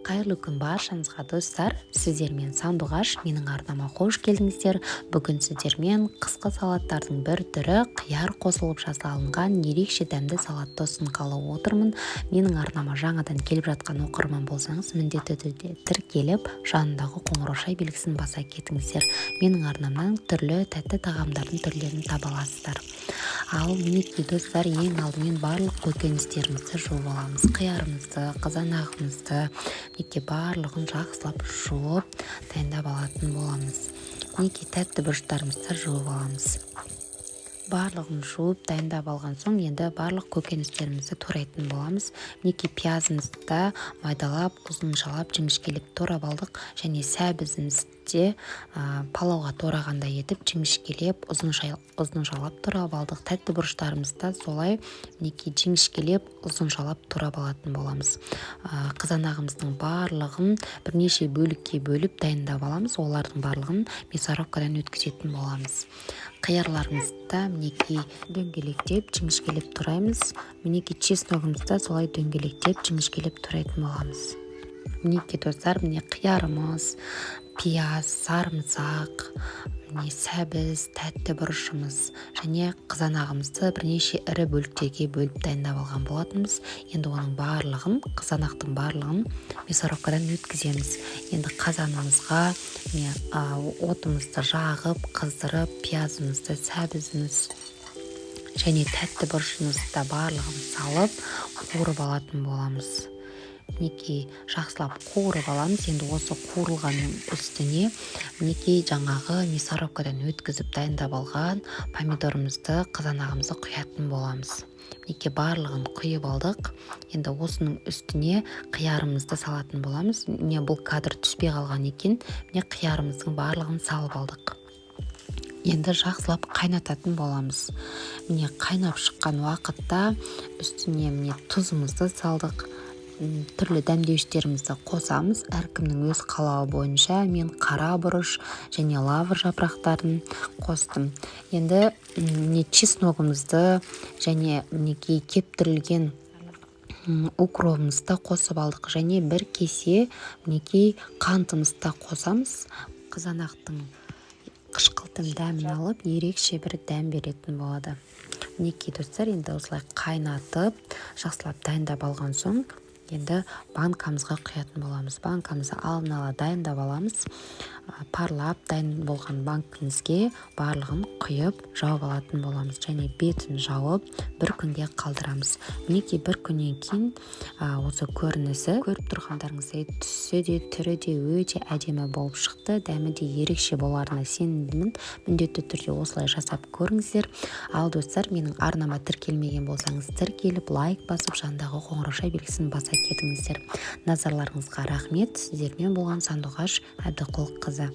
Қайырлы күн баршаңызға, достар! Сіздермен Сандуғаш. Менің арнама қош келдіңіздер! Бүгін сіздермен қысқы салаттардың бір түрі, қияр қосылып жасалынған ерекше дәмді салатты ұсынғалы отырмын. Менің арнама жаңадан келіп жатқан оқырман болсаңыз, міндетті түрде тіркеліп, жанындағы қоңырауша белгісін баса кетіңіздер. Менің арнамнан түрлі тәтті тағамдардың түрлерін таба аласыздар. Ал мінекей, достар, ең алдымен барлық көкөністерімізді жуып аламыз: қиярымызды, қызанағымызды, мінекей, барлығын жақсылап жуып, дайындап алатын боламыз. Мінекей, тәтті бұрыштарымызды жуып аламыз. Барлығын жуып, дайындап алған соң, енді барлық көкөністерімізді турайтын боламыз. Мінекей, пиязымызды да майдалап, ұзыншалап, жіңішкелеп турап алдық және сәбізімізді де палауға турағандай етіп, жіңішкелеп, ұзыншалап турап алдық. Тәтті бұрыштарымызды да солай, мінекей, жіңішкелеп, ұзыншалап турап алатын боламыз. Қызанағымыздың барлығын бірнеше бөлікке бөліп, дайындап аламыз. Олардың барлығын мясорубкадан өткізетін боламыз. Қиярларымызды да, мінекей, дөңгелектеп, жіңішкелеп тураймыз. Мінекей, чесногымызды да солай дөңгелектеп, жіңішкелеп турайтын боламыз. Мінекей, достар, міне, қиярымыз, пияз, сарымсақ, міне, сәбіз, тәтті бұрышымыз және қызанағымызды бірнеше ірі бөліктерге бөліп, дайындап алған болатынбыз. Енді оның барлығын, қызанақтың барлығын мясорубкадан өткіземіз. Енді қазанымызға, міне, отымызды жағып, қыздырып, пиязымызды, сәбізіміз және тәтті бұрышымызды да барлығын салып, қуырып алатын боламыз. Мінекей, жақсылап қуырып аламыз. Енді осы қуырылғанның үстіне, мінекей, жаңағы мясорубкадан өткізіп, дайындап алған помидорымызды, қызанағымызды құятын боламыз. Мінекей, барлығын құйып алдық. Енді осының үстіне қиярымызды салатын боламыз. Міне, бұл кадр түспей қалған екен. Міне, қиярымыздың барлығын салып алдық. Енді жақсылап қайнататын боламыз. Міне, қайнап шыққан уақытта үстіне, міне, тұзымызды салдық, түрлі дәмдеуіштерімізді қосамыз, әркімнің өз қалауы бойынша. Мен қара бұрыш және лавр жапырақтарын қостым. Енді, міне, чесногымызды және, мінекей, кептірілген укробымызды қосып алдық және бір кесе, мінекей, қантымызды да қосамыз. Қызанақтың қышқылтым дәмін алып, ерекше бір дәм беретін болады. Мінекей, достар, енді осылай қайнатып, жақсылап дайындап алған соң, енді банкамызға құятын боламыз. Банкамызды алдын ала дайындап аламыз. Парлап дайын болған банкімізге барлығын құйып, жауып алатын боламыз және бетін жауып, бір күнге қалдырамыз. Мінекей, бір күннен кейін осы көрінісі. Көріп тұрғандарыңыздай, түсі де, түрі де өте әдемі болып шықты. Дәмі де ерекше боларына сенімдімін. Міндетті түрде осылай жасап көріңіздер. Ал, достар, менің арнама тіркелмеген болсаңыз, тіркеліп, лайк басып, жанындағы қоңыраушай белгісін баса кетіңіздер. Назарларыңызға рахмет! Сіздермен болған Сандуғаш Әбдіқұлқызы.